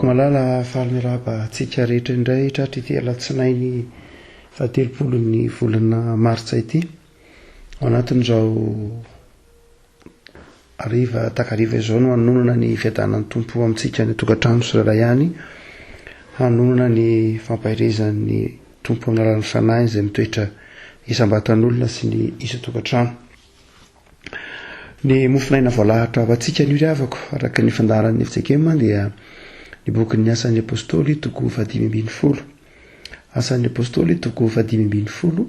malala, faly miarahaba antsika rehetra indray tratry ity alatsinainy fahatelopolon'ny volana martsa ity. Ao anatin'izao hariva takariva izao no hanonona ny fiadanan'ny Tompo amintsika any an-tokantrano tsirairay any, hanonona ny fampaherezan'ny Tompo amin'ny alalan'ny Fanahiny izay mitoetra isam-batan'olona sy ny isan-tokantrano. Ny mofonaina voalahatra ho antsika anio ry havako, araka ny fandaharan'ny FJKM dia ny bokin'ny Asan'ny Apostoly toko fahadimy ambin'ny folo. Asan'ny Apostoly toko fahadimy ambin'ny folo,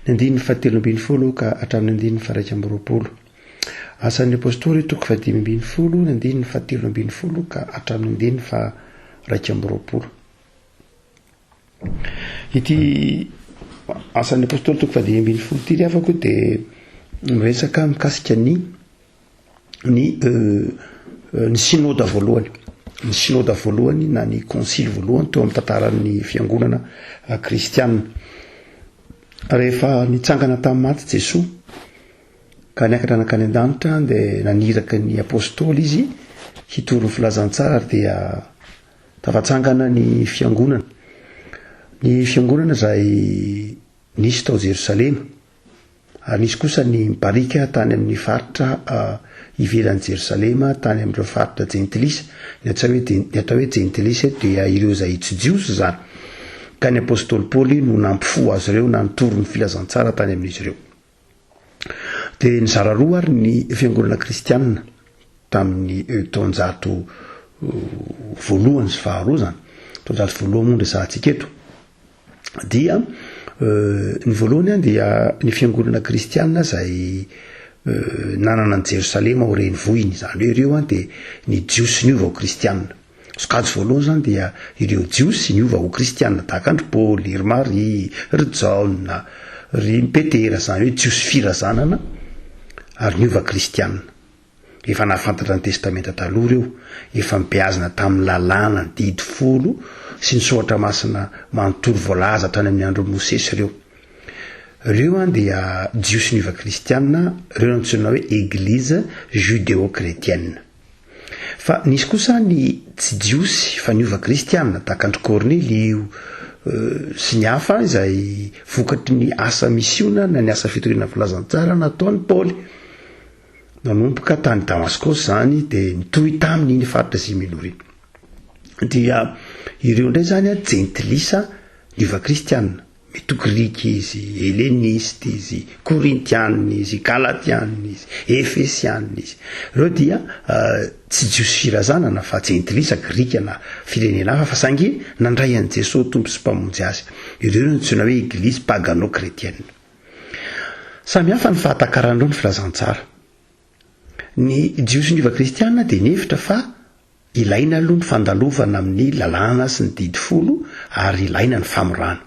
ny andininy fahatelo ambin'ny folo ka hatramin'ny andininy faha-21. Asan'ny Apostoly toko fahadimy ambin'ny folo, ny andininy fahatelo ambin'ny folo ka hatramin'ny andininy faha-21. Ity Asan'ny Apostoly toko fahadimy ambin'ny folo ity ry havako dia miresaka mikasika ny ny ny synoda voalohany, ny synoda voalohany na ny konsily voalohany teo amin'ny tantaran'ny fiangonana kristiana. Rehefa nitsangana tamin'ny maty Jesoa ka niakatra nankany an-danitra dia naniraka ny apostoly izy hitory ny filazantsara ary dia Tafatsangana ny fiangonana. Ny fiangonana izay nisy tao Jerosalema, ary nisy kosa ny mibariaka tany amin'ny faritra ivelan'i Jerosalema, tany amin'ireo faritra jentilisa. Ny atao hoe ny atao hoe jentilisa eto dia ireo izay tsy Jiosy izany. Ka ny apostoly Paoly no nampifoha azy ireo na nitory ny filazantsara tany amin'izy ireo. Dia nizara roa ary ny fiangonana kristianina tamin'ny taonjato voalohany sy faharoa izany. Taonjato voalohany moa no resahantsika eto. Dia ny voalohany dia ny fiangonana kristianina izay nanana an'i Jerosalema ho renivohiny, izany hoe ireo dia ny Jiosy niova ho kristianina. Sokajy voalohany izany dia ireo Jiosy niova ho Kristiana tahaka an-dry Paoly, ry Maria, ry Jaona, ry Petera, izany hoe Jiosy firazanana ary niova Kristiana. Efa nahafantatra ny Testamenta Taloha ireo, efa nobeazina tamin'ny Lalàna, ny Didy Folo sy ny Soratra Masina manontolo voalaza hatrany amin'ny andron'i Mosesy ireo. Ireo dia Jiosy niova Kristiana, ireo no antsoina hoe Eglise Judéo-Chrétienne. Fa nisy kosa ny tsy Jiosy fa niova Kristiana, tahaka an-dry Kornelio sy ny hafa izay vokatry ny asa misiona na ny asa fitoriana filazantsara nataon'i Paoly. Nanomboka tany Damaskosy izany dia nitohy tamin'iny faritra Asia Minora iny. Dia ireo indray izany jentilisa niova Kristiana. Mety ho Grika izy, Helenista izy, Korintianina izy, Galatianina izy, Efesianina izy. Ireo dia tsy Jiosy firazanana fa Jentilisa, Grika na firenena hafa fa saingy nandray an'i Jesoa ho Tompo sy Mpamonjy azy. Ireo no antsoina hoe Eglizy pagano-kretiana. Samy hafa ny fahatakaran'ireo ny filazantsara. Ny Jiosy niova kristiana dia nihevitra fa Ilaina aloha ny fandalovana amin'ny lalàna sy ny didy folo ary ilaina ny famorana.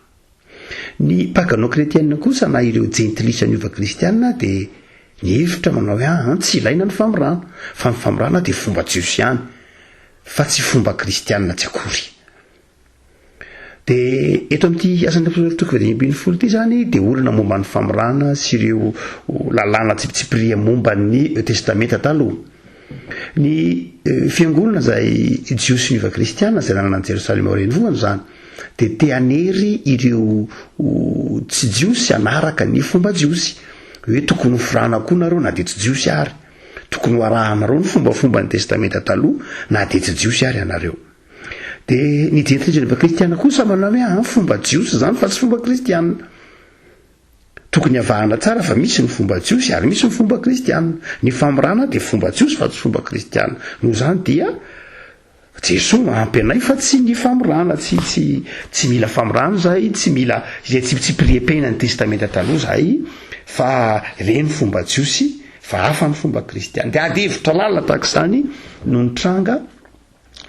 Ny pagano-kretiana kosa na ireo jentilisa niova kristiana dia nihevitra manao hoe aa tsy ilaina ny famorana fa ny famorana dia fomba jiosy ihany fa tsy fomba kristiana tsy akory. Dia eto amin'ity asan'ny apostoly toko fahadimy ambin'ny folo ity izany dia olona momba ny famorana sy ireo lalàna tsipitsipiriha momba ny Testamenta Taloha. Ny fiangonana izay Jiosy niova kristiana izay nanana an'i Jerosalema ho renivohiny izany dia te hanery ireo tsy Jiosy hanaraka ny fomba Jiosy. Hoe tokony ho forana koa nareo na dia tsy Jiosy ary. Tokony ho arahanareo ny fombafomban'ny Testamenta Taloha na dia tsy Jiosy ary ianareo. Dia ny jentilisa kristiana kosa manao hoe ah, fomba jiosy izany fa tsy fomba kristiana. Tokony avahana tsara fa misy ny fomba jiosy ary misy ny fomba kristiana. Ny famorana dia fomba jiosy fa tsy fomba kristiana. Noho izany dia Jesoa no ampy anay fa tsy ny famorana, tsy tsy tsy mila famorana izahay, tsy mila izay tsipitsipiriam-piainan'ny Testamenta Taloha izahay fa ireny fomba jiosy fa hafa ny fomba kristiana. Dia ady hevitra lalina tahaka izany no nitranga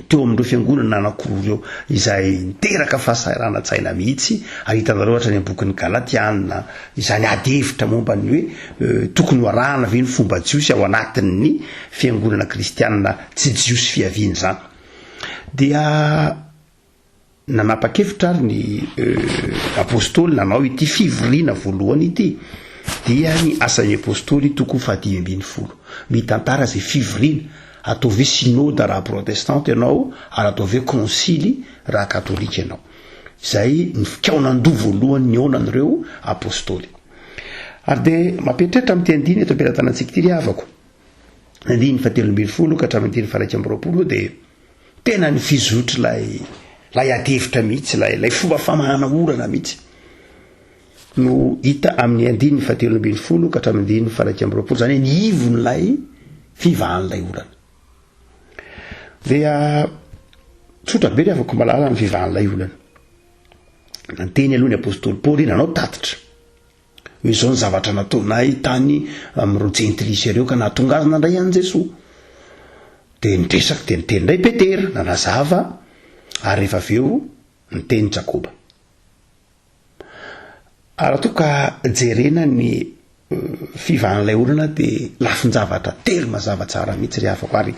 teo amin'ireo fiangonana anankiroa ireo, izay niteraka fahasahiranantsaina mihitsy, ary hitanareo hatrany amin'ny bokin'ny Galatiana izany ady hevitra momba ny hoe tokony ho arahana ve ny fomba jiosy ao anatin'ny fiangonana kristiana tsy jiosy fiaviana izany. Dia Nanapa-kevitra ary ny Apostoly nanao ity fivoriana voalohany ity, dia ny Asan'ny Apostoly toko fahadimy ambin'ny folo. Mitantara izay fivoriana. Ataovy hoe synoda raha protestanta ianao ary ataovy hoe konsily raha katolika ianao. Izay ny fikaonan-doha voalohany nihaonan'ireo apostoly. Ary dia mampieritreritra amin'ity andininy eto am-pelatanantsika ity ry havako. Ny andininy fahatelo ambin'ny folo ka hatramin'ny andininy faha-21 dia tena ny fizotr'ilay ilay adihevitra mihitsy, ilay ilay fomba famahana olana mihitsy no hita amin'ny andininy fahatelo ambin'ny folo ka hatramin'ny andininy faha-21, izany hoe ny ivon'ilay fivahan'ilay olana. Dia tsotra be ry havako malala ny fivahan'ilay olana. Nanteny aloha ny apostoly Paoly nanao tatitra. Hoe izao ny zavatra nataonay tany amin'ireo jentilisa ireo ka nahatonga azy nandray an'i Jesoa. Dia niresaka, dia niteny indray Petera, nanazava, ary rehefa avy eo niteny Jakoba. Ary raha toa ka jerena ny fivahan'ilay olana dia lafin-javatra telo mazava tsara mihitsy ry havako ary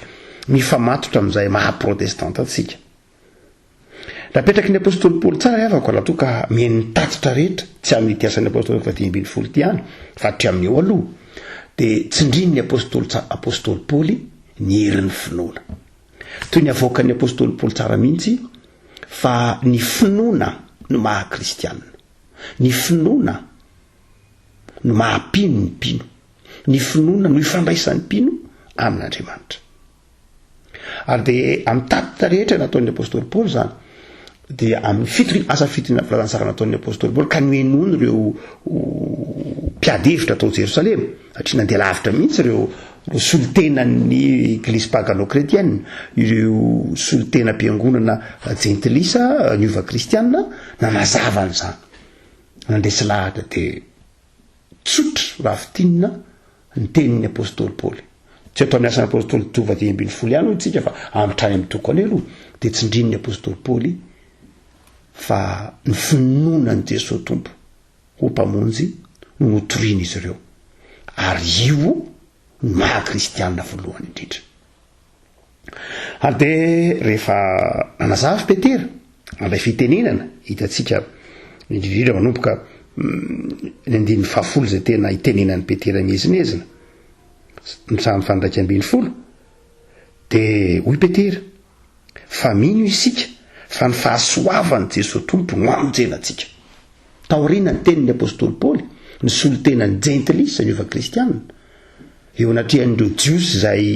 mifamatotra amin'izay maha protestanta antsika. Napetraky ny apostoly Paoly tsara ry havako raha toa ka mihaino ny tatitra rehetra, tsy amin'ity asan'ny apostoly faha-15 ity ihany fa hatramin'ny eo aloha, dia tsindrin'ny apostoly apostoly Paoly ny herin'ny finoana. Toy ny avoakan'ny apostoly Paoly tsara mihitsy fa ny finoana no maha kristianina. Ny finoana no maha mpino ny mpino. Ny finoana no ifandraisan'ny mpino amin'Andriamanitra. Ary dia amin'ny tatitra rehetra nataon'ny apostoly Paoly izany, dia amin'ny fitoriana, asa fitoriana filazantsara nataon'ny apostoly Paoly, ka nohenoiny ireo mpiady hevitra tao Jerosalema, satria nandeha lavitra mihitsy ireo ireo solontenan'ny eglizy pagano-chrétienne, ireo solontenam-piangonana jentilisa niova kristiana, nanazava an'izany. Nandresy lahatra dia Tsotra raha fintinina ny tenin'ny apostoly Paoly. Tsy ato amin'ny Asan'ny Apostoly toko faha-15 ihany hoy isika fa hatrany amin'ny toko any aloha dia tsindrin'ny apostoly Paoly fa ny finoana an'i Jesoa Tompo ho Mpamonjy no notorian'izy ireo ary io no maha kristiana voalohany indrindra. Ary dia rehefa nanazava i Petera, nandray fitenenana, hitantsika indrindra manomboka ny andininy fahafolo izay tena itenenan'i Petera miezinezina, ny samy faha-11, dia hoy Petera, fa mino isika fa ny fahasoavan'i Jesoa Tompo no hamonjena antsika. Taoriana ny tenin'ny apostoly Paoly, ny solontenan'ny jentilisa niova kristiana, eo anatrehan'ireo Jiosy izay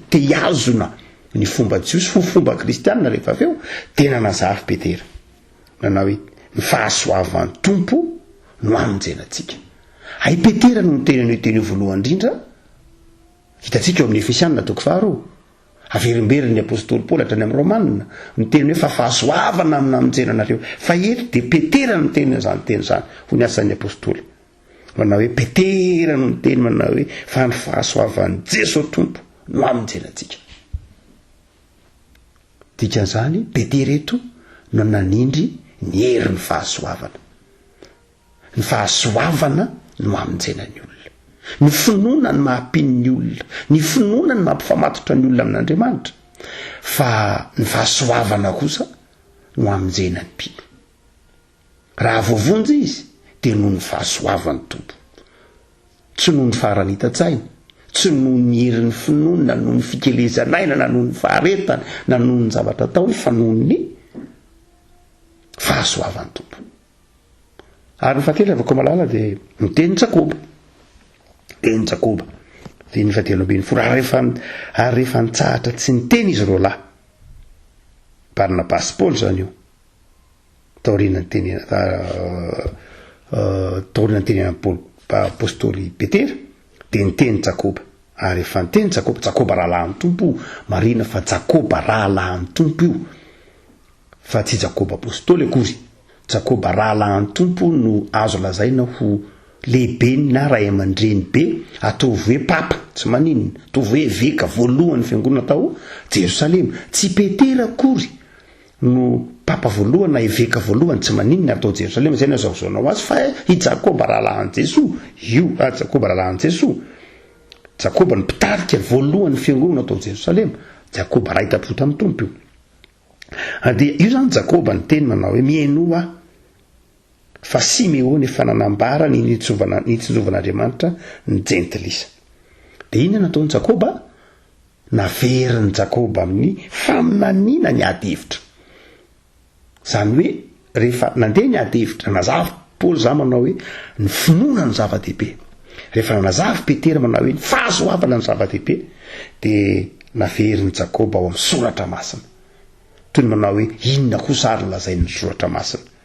te hihazona ny fomba jiosy ho fomba kristiana rehefa avy eo, dia nanazava i Petera, nanao hoe, Ny fahasoavan'ny Tompo no hamonjena antsika. Hay Petera no niteny an'io teny io voalohany indrindra, hitantsika eo amin'ny Efesiana toko faharoa. Averimberin'ny apostoly Paoly hatrany amin'ny Romana ny teny hoe fa fahasoavana no namonjena anareo. Fa eto dia Petera no niteny an'izany teny izany, hoy ny Asan'ny Apostoly. Manao hoe Petera no niteny manao hoe fa ny fahasoavan'i Jesoa Tompo no hamonjena antsika. Dikan'izany, Petera eto no nanindry ny herin'ny fahasoavana. Ny fahasoavana no hamonjena ny olona. Ny finoana no maha-mpino ny olona. Ny finoana no mampifamatotra ny olona amin'Andriamanitra. Fa ny fahasoavana kosa no hamonjena ny mpino. Raha voavonjy izy dia noho ny fahasoavan'ny Tompo. Tsy noho ny faharanitan-tsainy, tsy noho ny herin'ny finoany, na noho ny fikelezan'aina, na noho ny faharetany, na noho ny zavatra ataony, fa noho ny fahasoavan'ny Tompo. Ary ny fahatelo havako malala dia ny tenin'i Jakoba. Tenin'i Jakoba. Andininy fahatelo ambin'ny folo. Ary rehefa ary rehefa nitsahatra tsy niteny izy roalahy. Barnabasy sy Paoly izany io. Taorian'ny teny taorian'ny tenenan'i Paoly apostoly Petera dia niteny Jakoba. Ary rehefa niteny Jakoba, Jakoba rahalahin'ny Tompo, marihina fa Jakoba rahalahin'ny Tompo io. Fa tsy Jakoba apostoly akory. Jakoba rahalahin'ny Tompo no azo lazaina ho lehibeny na ray aman-dreny be, ataovy hoe papa, tsy maninona, ataovy hoe eveka voalohan'ny fiangonana tao Jerosalema. Tsy Petera akory no papa voalohany na eveka voalohany, tsy maninona ary tao Jerosalema, izay no azahozaonao azy, fa i Jakoba rahalahin'i Jesoa io, ah, Jakoba rahalahin'i Jesoa. Jakoba no mpitarika voalohan'ny fiangonana tao Jerosalema. Jakoba ray tam-po tamin'ny Tompo io. Ary dia io izany Jakoba niteny manao hoe, Mihainoa aho, fa Simeona efa nanambara ny nitsinjovan'Andriamanitra ny jentilisa. Dia inona nataon'i Jakoba? Naverin'i Jakoba amin'ny faminaniana ny ady hevitra. Izany hoe rehefa nandeha ny ady hevitra, nanazava Paoly izany manao hoe ny finoana no zava-dehibe. Rehefa nanazava Petera manao hoe ny fahasoavana no zava-dehibe, dia naverin'i Jakoba ao amin'ny soratra masina. Toy ny manao hoe inona kosa ary no lazain'ny soratra masina.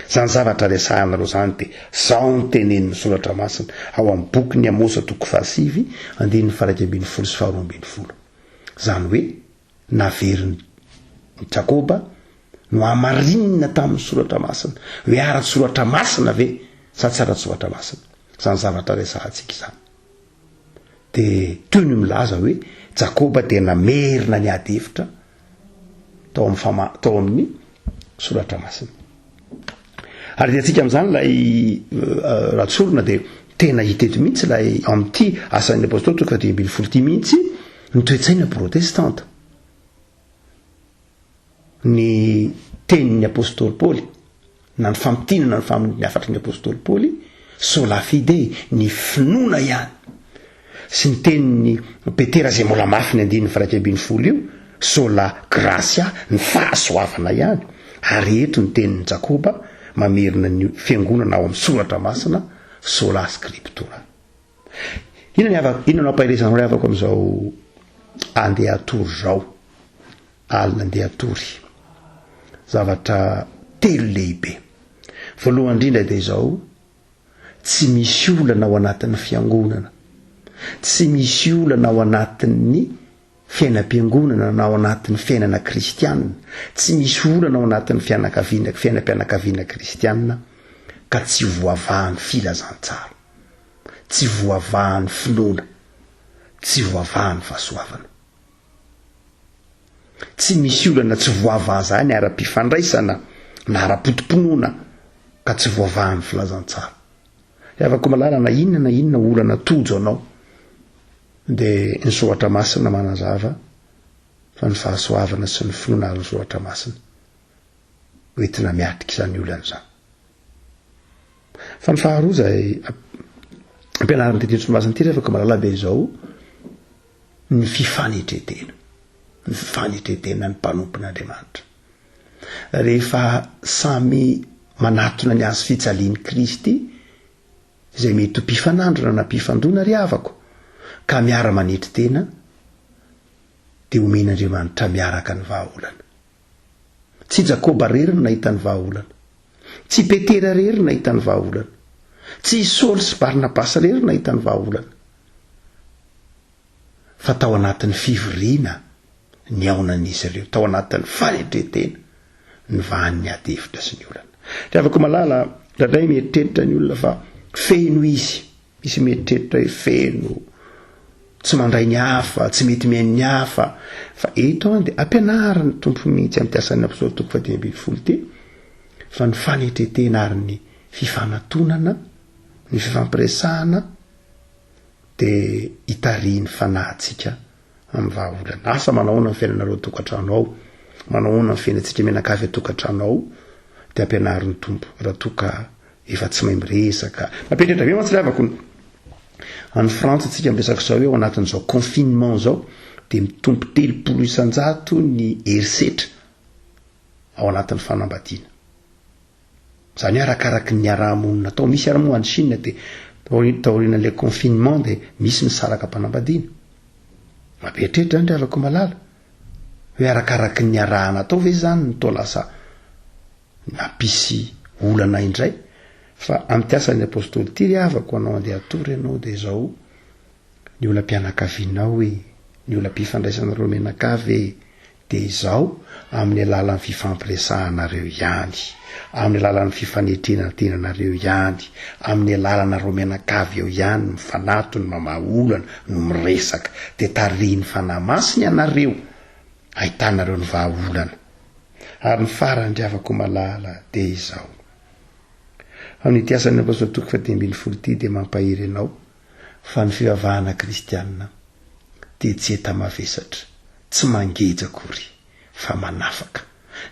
Izany zavatra resahanareo izany dia izao no tenenin'ny soratra masina ao amin'ny bokin'i Amosa toko fahasivy andininy faha-11 sy faha-12. Izany hoe naverin'i Jakoba nohamarinina tamin'ny soratra masina hoe ara-tsoratra masina ve sa tsy ara-tsoratra masina izany zavatra resahantsika izany. Dia toy ny milaza hoe Jakoba dia namerina ny ady hevitra tao amin'ny fama tao amin'ny soratra masina. Ary dia antsika amin'izany ilay eh, raha tsorina dia tena hita eto mihitsy ilay amin'ity asan'ny apostoly toko faha-15 ity mihitsy ny toe-tsaina protestanta. Ny tenin'ny apostoly Paoly na ny famintinana ny famin ny hafatry ny apostoly Paoly, sola fide, ny finoana ihany, sy ny tenin'i Petera izay mbola mafy ny andininy faha 11 io, sola gratia, ny fahasoavana ihany, ary eto ny tenin'i Jakoba mamerina ny fiangonana ao amin'ny soratra masina, sola scriptura. Inona ny havako, inona no ampaherezanao ry havako amin'izao andeha hatory izao? Alina andeha hatory. Zavatra telo lehibe. Voalohany indrindra dia izao, tsy misy olana ao anatin'ny fiangonana. Tsy misy olana ao anatin'ny fiainam-piangonana na ao anatin'ny fiainana kristianina. Tsy misy olana ao anatin'ny fianakaviana, fiainam-pianakaviana kristianina ka tsy voavahan'ny filazantsara. Tsy voavahan'ny finoana. Tsy voavahan'ny fahasoavana. Tsy misy olana tsy voavaha zany ara-pifandraisana na ara-poto-pinoana ka tsy voavahan'ny filazantsara. Ry havako malala na inona na inona olana tojo anao dia ny soratra masina manazava fa ny fahasoavana sy ny finoana ary ny soratra masina ho entina miatrika izany olana izany. Fa ny faharoa izay ampianarin'ity teny masina ity ry havako malala dia izao, ny fifanetretena, ny fifanetretena ny mpanompon'Andriamanitra. Rehefa samy manatona ny hazo fijalian'i Kristy, izay mety ho mpifanandrina na mpifandona ry havako, ka miara-manetry tena, dia omen'Andriamanitra miaraka ny vahaolana. Tsy Jakoba irery no nahita ny vahaolana. Tsy Petera irery no nahita ny vahaolana. Tsy i Saoly sy Barnabasy irery no nahita ny vahaolana. Fa tao anatin'ny fivoriana nihaonan'izy ireo, tao anatin'ny fanetren-tena, nivahan'ny ady hevitra sy ny olana. Ry havako malala, indraindray mieritreritra ny olona fa feno izy. Misy mieritreritra hoe feno, tsy mandray ny hafa, tsy mety mihaino ny hafa. Fa eto an dia ampianarin'ny Tompo mihitsy amin'ity asan'ny Apostoly toko faha-15 ity fa ny fanetren-tena ary ny fifanatonana, ny fifampiresahana dia hitarihin'ny fanahintsika amin'ny vahaolana. Asa manao ahoana ny fiainanareo an-tokantrano ao? Manao ahoana ny fiainantsika mianakavy an-tokantrano ao? Dia ampianarin'ny Tompo raha toa ka efa tsy mahay miresaka. Mampieritreritra be mantsy ry havako ny any Frantsa tsika miresaka izao hoe ao anatin'izao confinement izao dia mitombo 30% ny herisetra ao anatin'ny fanambadiana. Izany hoe arakaraky ny niaraha-monina tao. Misy ary moa any Chine dia taorian'ilay confinement dia misy misaraka am-panambadiana. Mampieritreritra izany ry havako malala. Hoe arakaraky ny niarahana tao ve izany no toa lasa nampisy olana indray? Fa amin'ity asan'ny apostoly ity ry havako anao andeha hatory ianao dia izao ny olam-pianakavianao e, ny olam-pifandraisanareo mianakavy e, dia izao amin'ny alalan'ny fifampiresahanareo ihany, amin'ny alalan'ny fifanetrena tenanareo ihany, amin'ny alalanareo mianakavy eo ihany no mifanatona, mamaha olana, no miresaka. Dia tarihin'ny Fanahy Masina ianareo ahitanareo ny vahaolana. Ary ny farany ry havako malala dia izao. Amin'ity asan'ny Apostoly toko faha-15 ity dia mampahery anao fa ny fivavahana kristianina dia tsy enta-mavesatra, tsy mangeja akory, fa manafaka.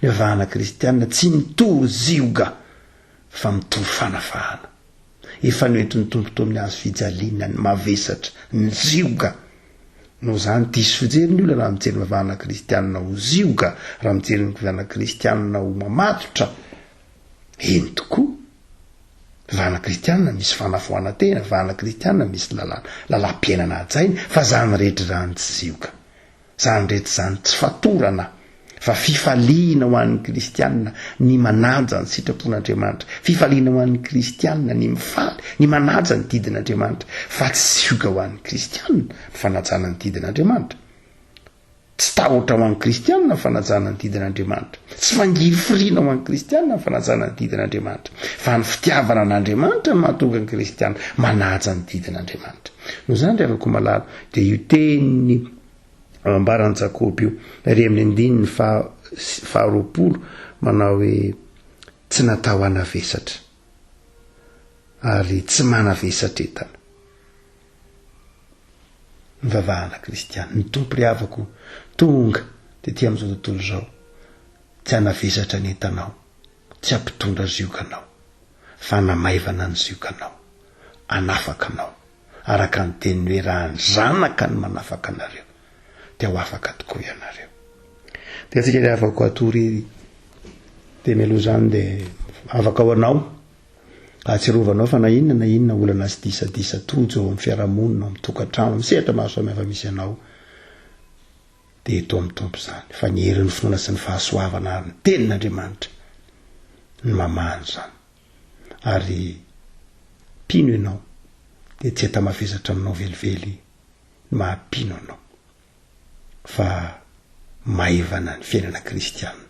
Ny fivavahana kristianina tsy mitory zioga, fa mitory fanafahana. Efa noentin'ny Tompo teo amin'ny hazo fijaliana ny mavesatra, ny zioga. Noho izany, diso fijery ny olona raha mijery ny fivavahana kristianina ho zioga, raha mijery ny fivavahana kristianina ho mamatotra. Eny tokoa, fivavahana kristianina misy fanafoanan-tena, fivavahana kristianina misy lalàna, lalam-piainana hajaina, fa izany rehetra izany tsy zioga. Izany rehetra izany tsy fatorana fa fifaliana ho an'ny kristiana ny manaja ny sitrapon'Andriamanitra, fifaliana ho an'ny kristiana ny mifaly, ny manaja ny didin'Andriamanitra, fa tsy zioga ho an'ny kristiana ny fanajana ny didin'Andriamanitra. Tsy tahotra ho an'ny kristiana ny fanajana ny didin'Andriamanitra. Tsy fangirifiriana ho an'ny kristiana ny fanajana ny didin'Andriamanitra. Fa ny fitiavana an'Andriamanitra no mahatonga ny kristiana manaja ny didin'Andriamanitra. Noho izany ry havako malala dia io teny ambaran'i Jakoba io, ery amin'ny andininy faha-20 manao hoe tsy natao hanavesatra ary tsy manavesatra entana. Ny vavahana kristiana. Ny Tompo ry havako tonga tety amin'izao tontolo izao tsy hanavesatra ny entanao, tsy hampitondra zioga anao, fa hanamaivana ny zioganao, hanafaka anao. Araka ny teniny hoe raha ny Zanaka no manafaka anareo dia ho afaka tokoa ianareo. Dia antsika ry havako hatory iry dia mialoha izany dia afaka ho anao ahatsiarovanao fa na inona na inona olana sy disadisa tojo ao amin'ny fiarahamonina, ao amin'ny tokantrano, amin'ny sehatra maro samihafa misy anao dia eto amin'ny Tompo izany fa ny herin'ny finoana sy ny fahasoavana ary ny tenin'Andriamanitra no mamaha an'izany. Ary mpino ianao dia tsy enta-mavesatra aminao velively ny maha mpino anao fa maivana ny fiainana kristiana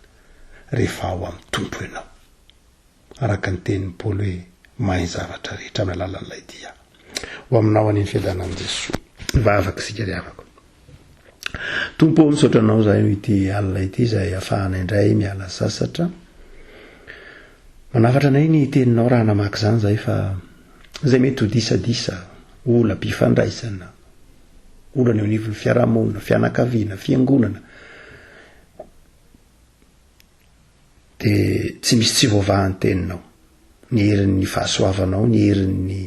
rehefa ao amin'ny Tompo ianao. Araka ny tenin'i Paoly hoe mahay ny zavatra rehetra amin'ny alalan'ilay dia. Ho aminao anie ny fiadanan'i Jesoa. Mivavaka isika ry havako. Tompo ô, misaotra Anao izahay noho ity alina ity izay ahafahana indray miala sasatra. Manafatra anay ny teninao raha namaky izany izahay fa izay mety ho disadisa, olam-pifandraisana, olana eo anivon'ny fiarahamonina, fianakaviana, fiangonana, dia tsy misy tsy voavahan'ny teninao. Ny herin'ny fahasoavanao, ny herin'ny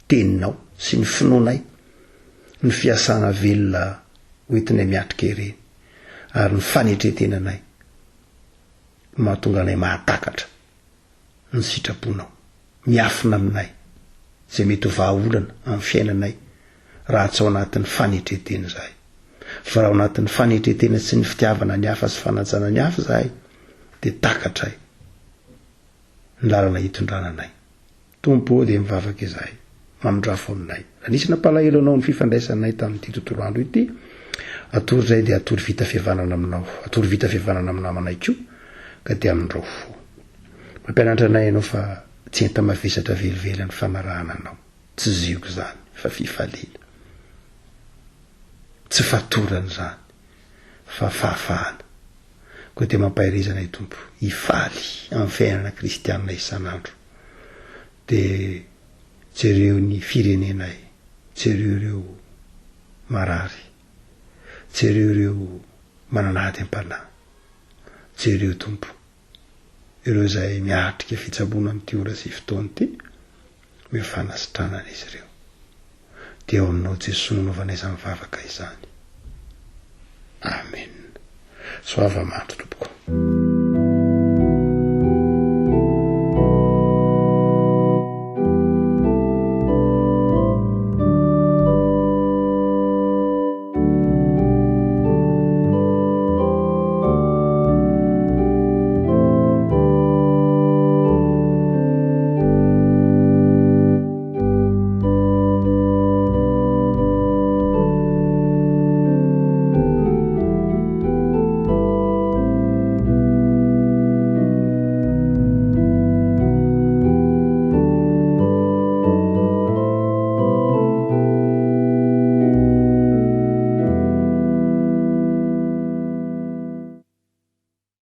teninao sy ny finoanay, ny fiasana velona hoentinay miatrika ireny, ary ny fanetren-tenanay no mahatonga anay mahatakatra ny sitraponao. Miafina aminay izay mety ho vahaolana amin'ny fiainanay raha tsy ao anatin'ny fanetren-tena izahay. Fa raha ao anatin'ny fanetren-tena sy ny fitiavana ny hafa sy fanajana ny hafa izahay, dia takatray ny lalana hitondrana anay. Tompo ô, dia mivavaka izahay, mamindrafo aminay. Raha nisy nampalahelo Anao ny fifandraisanay tamin'ity tontolo andro ity, atory izahay dia atory vita fihavanana Aminao, atory vita fihavanana amin'ny namanay koa, ka dia amindrao fo. Mampianatra anay Ianao fa tsy enta-mavesatra velively ny fanarahana Anao. Tsy zioga izany fa fifaliana. Tsy fatorana izany fa fahafahana. Koa dia mampahereza anay Tompo hifaly amin'ny fiainana kristianina isan'andro. Dia jereo ny firenenay, jereo ireo marary, jereo ireo manana ady am-panahy, jereo Tompo ireo izay miatrika fitsaboana amin'ity ora sy fotoana ity, omeo fanasitranana izy ireo. Dia ao aminao Jesoa no anaovanay izany vavaka izany. Amen. Soava mandry tompoko.